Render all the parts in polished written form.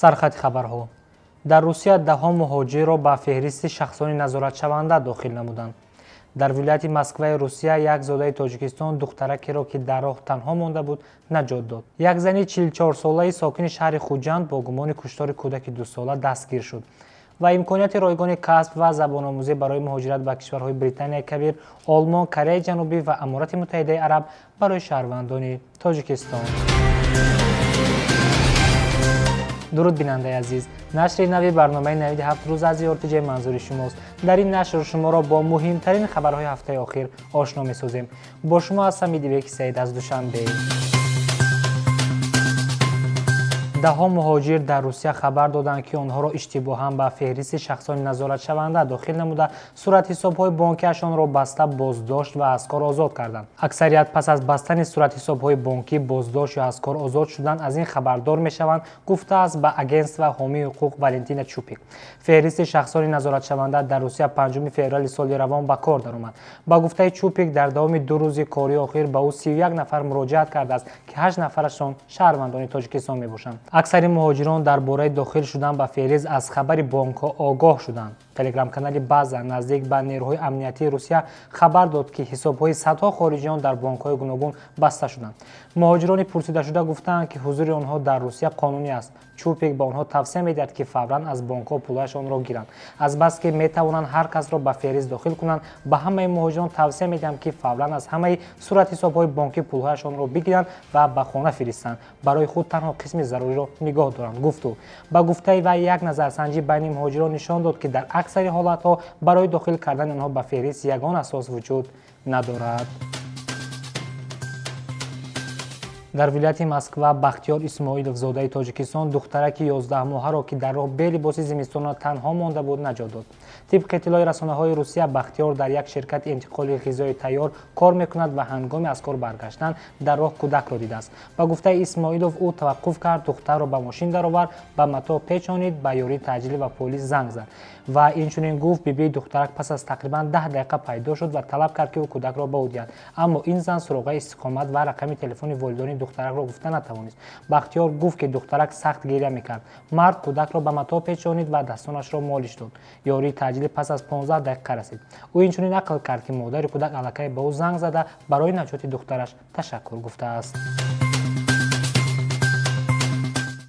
Сархати хабарҳо. Дар Русия даҳҳо муҳоҷирро ба феҳристи шахсони назоратшаванда дохил намуданд. Дар вилояти Москваи Русия як зодаи Тоҷикистон духтаракеро, ки дар роҳ танҳо монда буд, наҷот дод. Як зани 44-солаи сокини шаҳри Хуҷанд бо гумони куштори кӯдаки дусола дастгир шуд. Ва имконияти ройгони касб ва забономӯзӣ барои муҳоҷират ба кишварҳои Британияи Кабир, Олмон, Кореяи Ҷанубӣ ва Аморати Муттаҳидаи Араб барои шаҳрвандони Тоҷикистон. Дуруд, бинандаи азиз! Нашри нави барномаи «Навиди ҳафт рӯз» аз РТЖ манзури шумост. Дар ин нашр шуморо бо муҳимтарин хабарҳои ҳафтаи охир ошно месозем. Бо шумо ҳастам Идибеки Саид аз Душанбе. Даҳҳо муҳоҷир дар Русия хабар доданд, ки онҳоро иштибоҳан ба феҳристи шахсони назоратшаванда дохил намуда, суратҳисобҳои бонкиашонро баста, боздошт ва аз кор озод карданд. Аксарият пас аз бастани суратҳисобҳои бонкӣ, боздошт ё аз кор озод шудан аз ин хабардор мешаванд, гуфтааст ба агентства ҳомии ҳуқуқ Валентина Чупик. Феҳристи шахсони назоратшаванда дар Русия 5 феврали соли равон ба кор даромад. Ба гуфтаи Чупик, дар давоми 2 рӯзи кории охир ба ӯ 31 нафар муроҷиат кардааст, ки 8 нафарашон шаҳрвандони Тоҷикистон мебошанд. Аксари муҳоҷирон дар бораи дохил шудан ба феҳрист аз хабари бонкҳо огоҳ шуданд. Телеграм-канали «База», наздик ба нерӯҳои амниятии Русия, хабар дод, ки ҳисобҳои садҳо хориҷиён дар бонкҳои гуногун баста шуданд. Муҳоҷирони пурсидашуда гуфтаанд, ки ҳузури онҳо дар Русия қонунӣ аст. Чупик ба онҳо тавсия медиҳад, ки фавран аз бонкҳо пулҳояшонро гиранд. Азбаски метавонанд ҳар касро ба феҳрист дохил кунанд, ба ҳамаи муҳоҷирон тавсия медиҳам, ки фавран аз ҳамаи суратҳисобҳои бонкӣ пулҳояшонро бигиранд ва ба хона фиристанд, барои худ танҳо қисми заруриро нигоҳ доранд, гуфт ӯ. Ба гуфтаи вай, як назарсанҷӣ байни муҳоҷирон нишон дод, ки дар аксари ҳолатҳо барои дохил кардани онҳо ба феҳрист ягон асос вуҷуд надорад. Дар вилояти Москва Бахтиёр Исмоилов, зодаи Тоҷикистон, духтараки 11-моҳаро, ки дар роҳ бе либоси зимистона танҳо монда буд, наҷот дод. Тибқи иттилои расонаҳои Русия, Бахтиёр дар як ширкати интиқоли ғизои тайёр кор мекунад ва ҳангоми аз кор баргаштан дар роҳ кӯдакро дидааст. Ба гуфтаи Исмоилов, ӯ таваққуф кард, духтарро ба мошин даровард, ба матоъ печонид, ба ёрии таъҷилӣ ва полис занг зад. Ва инчунин гуфт, бибии духтарак пас аз тақрибан 10 дақиқа пайдо шуд ва талаб кард, ки ӯ кӯдакро ба ӯ диҳад, аммо ин зан суроғаи истиқомат ва рақами телефони волидони духтаракро гуфта натавонист. Бахтиёр гуфт, ки духтарак сахт гиря мекард. Мард кӯдакро ба матоъ печонид ва дастонашро молиш дод. Ёрии таъҷилӣ пас аз 15 дақиқа расид. Ӯ инчунин нақл кард, ки модари кӯдак аллакай ба ӯ занг зада, барои наҷоти духтараш ташаккур гуфтааст.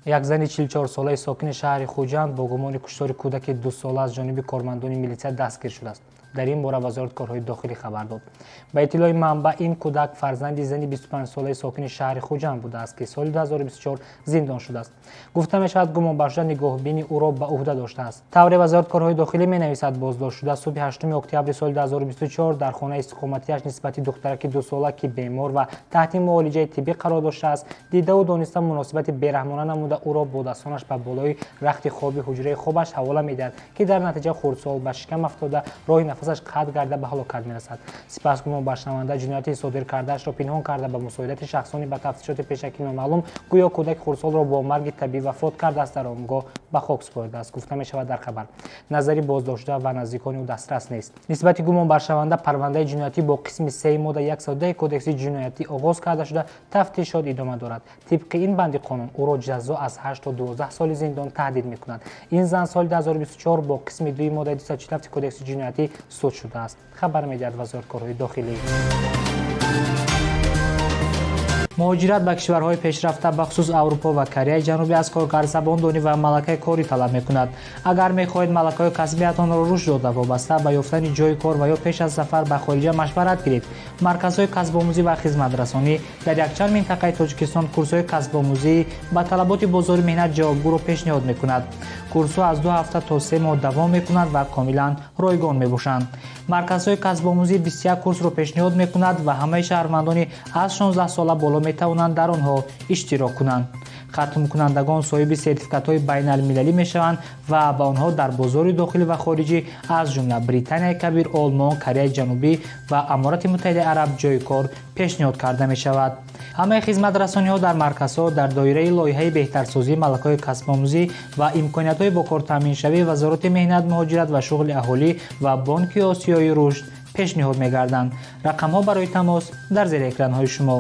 Як зани 44-солаи сокини шаҳри Хуҷанд бо гумони куштори кӯдаки дусола аз ҷониби кормандони милитсия дастгир шудааст. Дар ин бора Вазорати корҳои дохилӣ хабар дод. Ба иттилои манбаъ, ин кӯдак фарзанди зани 25-солаи сокини шаҳри Хуҷанд будааст, ки соли 2024 зиндон шудааст. Гуфта мешавад, гумонбаршуда нигоҳбини ӯро ба ӯҳда доштааст. Тавре Вазорати корҳои дохилӣ менависад, боздоштшуда субҳи 8 октябри соли 2024 дар хонаи истиқоматиаш нисбати духтараки дусола, ки бемор ва таҳти муолиҷаи тиббӣ қарор доштааст, дидаву дониста муносибати бераҳмона намуда, ӯро бо дастонаш ба болои рахти хоби ҳуҷраи хобаш ҳавола медиҳад, ки дар натиҷа хурдсол ба шикам афтода, роҳи нафасаш қатъ гарда, ба ҳалокат мерасад. Сипас гумонбаршаванда ҷинояти содир кардаашро пинҳон карда, ба мусоидати шахсони ба тафтишоти пешакӣ номаълум гӯё кӯдаки хурдсолро бо марги табиӣ вафот кардааст, дар оромгоҳ ба хок супоридааст, гуфта мешавад дар хабар. Назари боздоштшуда ва наздикони ӯ дастрас нест. Нисбати гумонбаршаванда парвандаи ҷиноятӣ бо қисми 3 модда 110 Кодекси ҷиноятӣ оғоз карда шуда, тафтишот идома дорад. Тибқи ин банди қонун ӯро ҷазо аз 8 то 12 соли зиндон таҳдид мекунад. Ин зан соли 2024 бо қисми 2 моддаи 247 Кодекси ҷиноятӣ суд шудааст, хабар медиҳад Вазорати корҳои дохилӣ. Муҳоҷират ба кишварҳои пешрафта, бахусус Аврупо ва Кореяи Ҷанубӣ, аз коргар забондонӣ ва малакаи корӣ талаб мекунад. Агар мехоҳед малакаҳои касбиятонро рушд дода, вобаста ба ёфтани ҷойи кор ва ё пеш аз сафар ба хориҷа машварат гиред. Марказҳои касбомӯзӣ ва хизматрасонӣ дар якчанд минтақаи Тоҷикистон курсҳои касбомӯзӣ ба талаботи бозори меҳнат ҷавобгӯро пешниҳод мекунад. Курсҳо аз 2 ҳафта то 3 моҳ давом мекунанд ва комилан ройгон мебошанд. Марказҳои касбомӯзӣ 21 курсро пешниҳод мекунад ва ҳамаи шаҳрвандони аз 16 сола боло метавонанд дар онҳо иштирок кунанд. Хатмкунандагон соҳиби сертификатҳои байналмилалӣ мешаванд ва ба онҳо дар бозори дохилӣ ва хориҷӣ, аз ҷумла Британияи Кабир, Олмон, Кореяи Ҷанубӣ ва Аморати Муттаҳидаи Араб ҷойи кор пешниҳод карда мешавад. Ҳамаи хизматрасониҳо дар марказҳо дар доираи лоиҳаи беҳтарсозии малакаҳои касбомӯзӣ ва имкониятҳои бо кор таъминшавии Вазорати меҳнат, муҳоҷират ва шуғли аҳолӣ ва Бонки Осиёи рушд пешниҳод мегарданд. Рақамҳо барои тамос дар зери экранҳои шумо.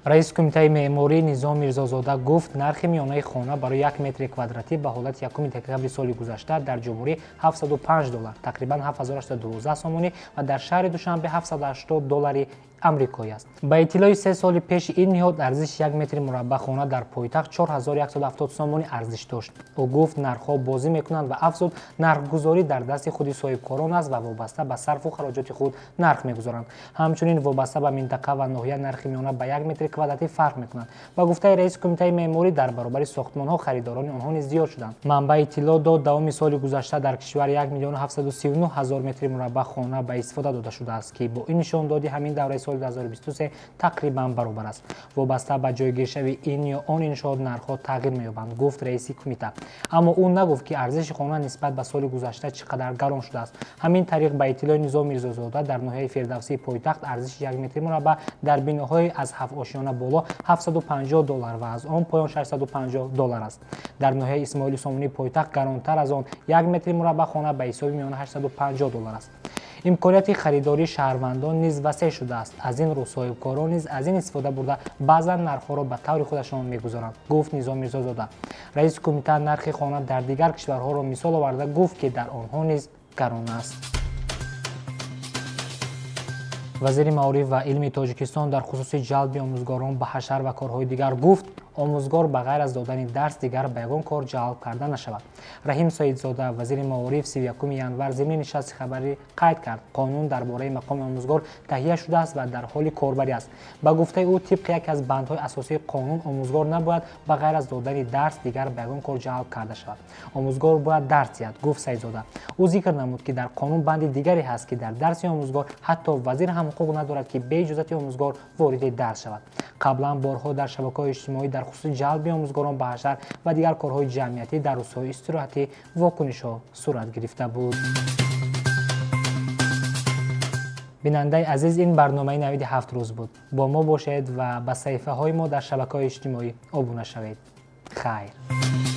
Раиси Кумитаи меъморӣ Низом Мирзозода гуфт, нархи миёнаи хона барои як метри квадратӣ ба ҳолати 1 декабри соли гузашта дар ҷумҳурӣ 705 доллар, тақрибан 7812 сомонӣ ва дар шаҳри Душанбе 780 доллари амрикоӣ аст. Ба иттилои 3 соли пеши ин ниҳод, арзиши як метри мураббаъ хона дар пойтахт 4170 сомонӣ арзиш дошт. Ӯ гуфт, нархҳо бозӣ мекунанд ва афзуд, нархгузорӣ дар дасти худи соҳибкорон аст ва вобаста ба сарфу хароҷоти худ нарх мегузоранд. Ҳамчунин вобаста ба минтақа ва ноҳия нархи миёна ба як метри квадратӣ фарқ мекунад. Ба гуфтаи раиси Кумитаи меъморӣ, дар баробари сохтмонҳо харидорони онҳо низ зиёд шуданд. Манбаъ иттилоъ дод, давоми соли гузашта дар кишвар 1 739 000 метри мураббаъ хона ба истифода дода шудааст, ки бо ин нишондоди ҳамин давраи соли 2023 тақрибан баробар аст. Вобаста ба ҷойгиршавии ин ё он иншоот нархҳо тағйир меёбанд, гуфт раиси кумита. Аммо ӯ нагуфт, ки арзиши хона нисбат ба соли гузашта чӣ қадар гарон шудааст. Ҳамин тариқ, ба иттилои Низом Мирзозода, дар ноҳияи Фирдавсии пойтахт арзиши як метри мураббаъ дар биноҳои аз 7 ошёна боло 750 доллар ва аз он поён 650 доллар аст. Дар ноҳияи Исмоили Сомонии пойтахт гаронтар аз он як метри мураббаъ хона ба ҳисоби миёна 850 доллар аст. Имконияти харидории шаҳрвандон низ васеъ шудааст. Аз ин рӯ соҳибкорон низ аз ин истифода бурда, баъзан нархҳоро ба таври худашон мегузоранд, гуфт Низом Мирзозода. Раиси кумита нархи хона дар дигар кишварҳоро мисол оварда гуфт, ки дар онҳо низ гарон аст. Вазири маориф ва илми Тоҷикистон дар хусуси ҷалби омӯзгорон ба ҳашар ва корҳои дигар гуфт, омӯзгор ба ғайр аз додани дарс дигар ба ягон кор ҷалб карда нашавад. Раҳим Саидзода, вазири маориф, 31 январ зимни нишасти хабарӣ қайд кард, қонун дар бораи мақоми омӯзгор таҳия шудааст ва дар ҳоли корбарӣ аст. Ба гуфтаи ӯ, тибқи яке аз бандҳои асосии қонун, омӯзгор набояд ба ғайр аз додани дарс дигар ба ягон кор ҷалб карда шавад. Омӯзгор бояд дарс диҳад, гуфт Саидзода. Ӯ зикр намуд, ки дар қонун банди дигаре ҳаст, ки дар дарси омӯзгор ҳатто вазир ҳам ҳуқуқ надорад, ки бе иҷозати омӯзгор вориди дарс шавад. Қаблан борҳо дар шабакаҳои иҷтимоӣ дар хусуси ҷалби омӯзгорон ба ҳашар ва дигар корҳои ҷамъиятӣ дар рӯзҳои истироҳатӣ вокунишҳо сурат гирифта буд. Бинандаи азиз, ин барномаи Навиди 7 рӯз буд. Бо мо бошед ва ба саҳифаҳои мо дар шабакаҳои иҷтимоӣ обуна шавед. Хайр.